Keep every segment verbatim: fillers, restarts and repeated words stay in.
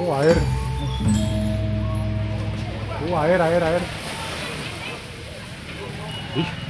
Oh, air. Oh, air, air, air. Ih.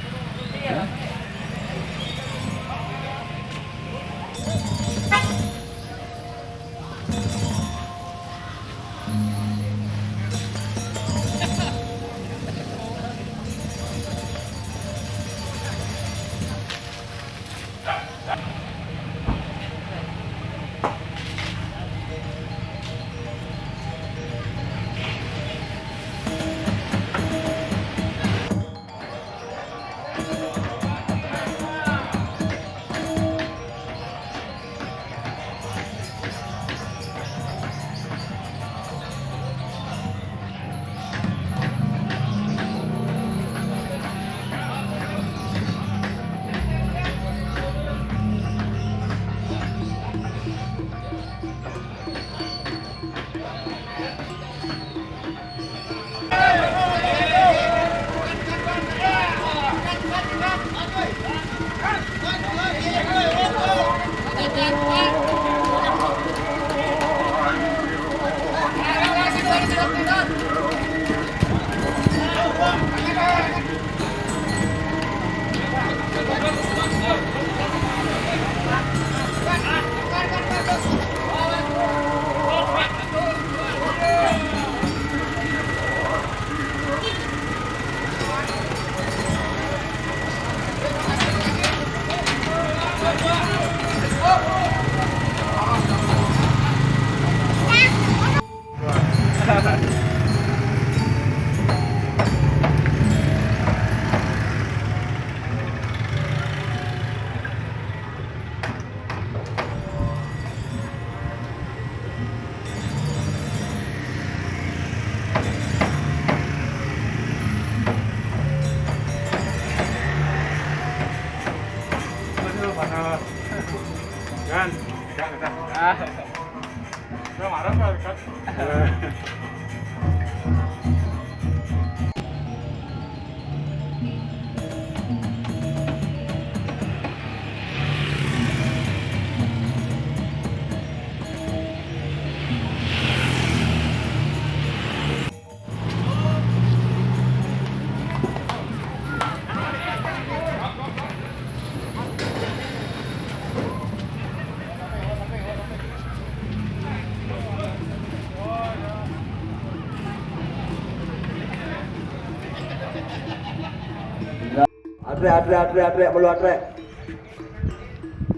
Atrek, atrek, atrek, atrek, malu atrek.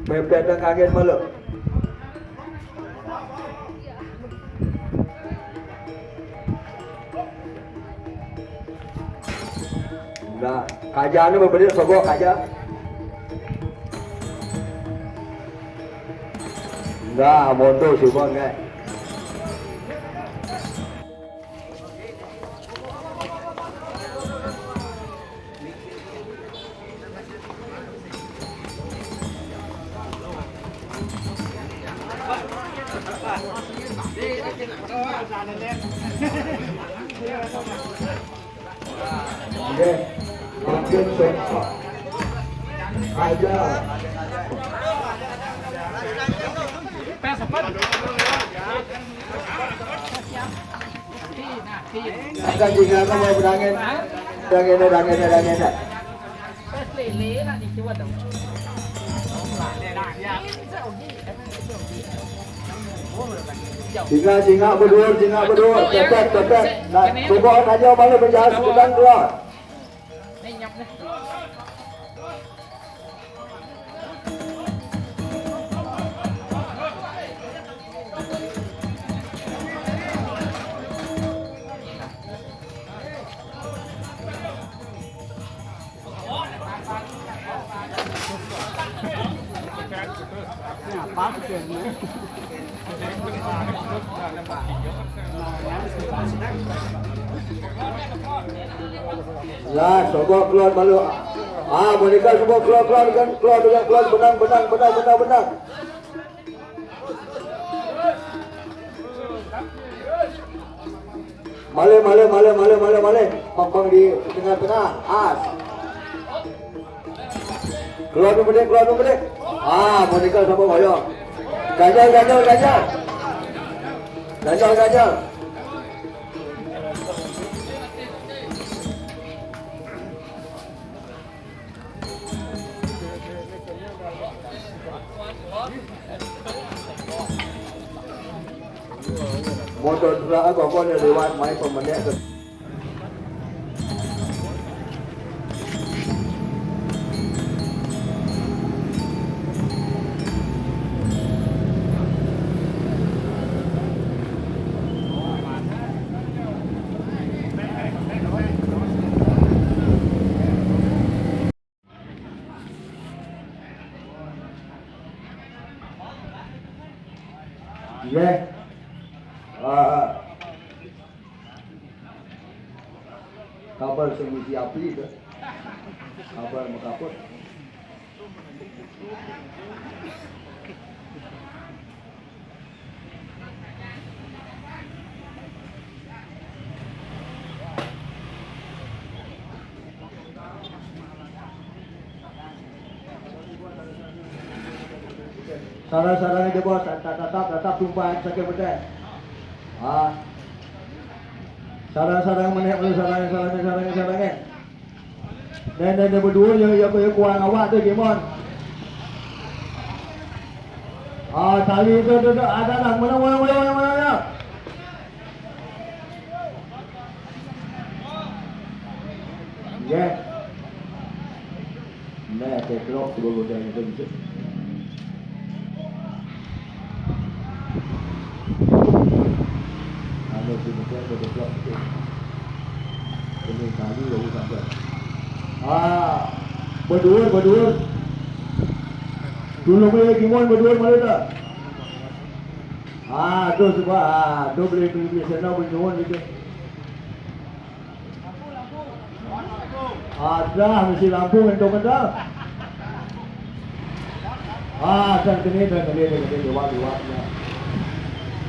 Pepet dan kaget malu. Nah, kaja ni bebelit sogok kaja. Nah, monto si Bon, kan. Oke, makin sepak. Aja. Akan juga kamu berangin. Berangin, berangin, berangin. Singa, singa, bedur, singa, bedur. Tepet, tepet. Nah, coba aja malu penjahat sebulan keluar. Ya, semua keluar malu. Ah, mereka semua keluar, keluar, kan, keluar, keluar, keluar, benang, benang, benang, benang, benang. Male, male, male, male, male, male. Pampang di tengah-tengah. As. Keluar dulu, Bede, keluar dulu, Bede. Ah, Monica sama Boyong. Ganjal, ganjal, ganjal. Ganjal, ganjal. Motor pula aku, aku ada lewat main pemenek tu. Nggih. Ah. Kabel sing ngisi api to. Kabel mekaput. Sareng-sareng aja, Bos. Tatap, tatap, tatap tumpah sakit betul. Ah. Sareng-sareng meneh, sareng, sareng, sareng, sareng. Nen, nen, nen, berdua ya, ya, ya, kurang awak tu, Gimon. Ah, tali tu, tu, tu, ada dah. Mana, mana, mana, mana, mana, mana? Nggih. Nah, keklok sudah godang itu bisa. Anu si Mutiara keklok itu. Ini kali baru sampai. Ah, berdua, berdua. Dulu punya Gimon berdua mana dah? Ah, tu sebab, ah, tu boleh beli, beli sana, beli nyuwun gitu. Ada mesti lampu untuk kita. Ah, dan kena, dan kena, dan kena, lewat, lewat, ya.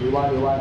Lewat, lewat.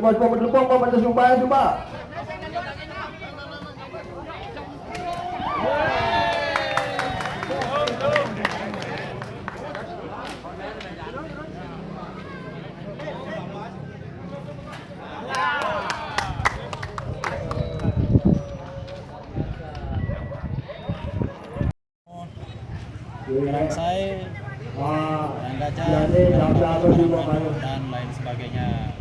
cuba, cuba bertepuk, cuba bertepuk, cuba. Kerangsai, Ranggaja, Ranggaja, dan lain sebagainya.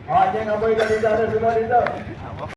Hanya ngambil dari sana semua itu.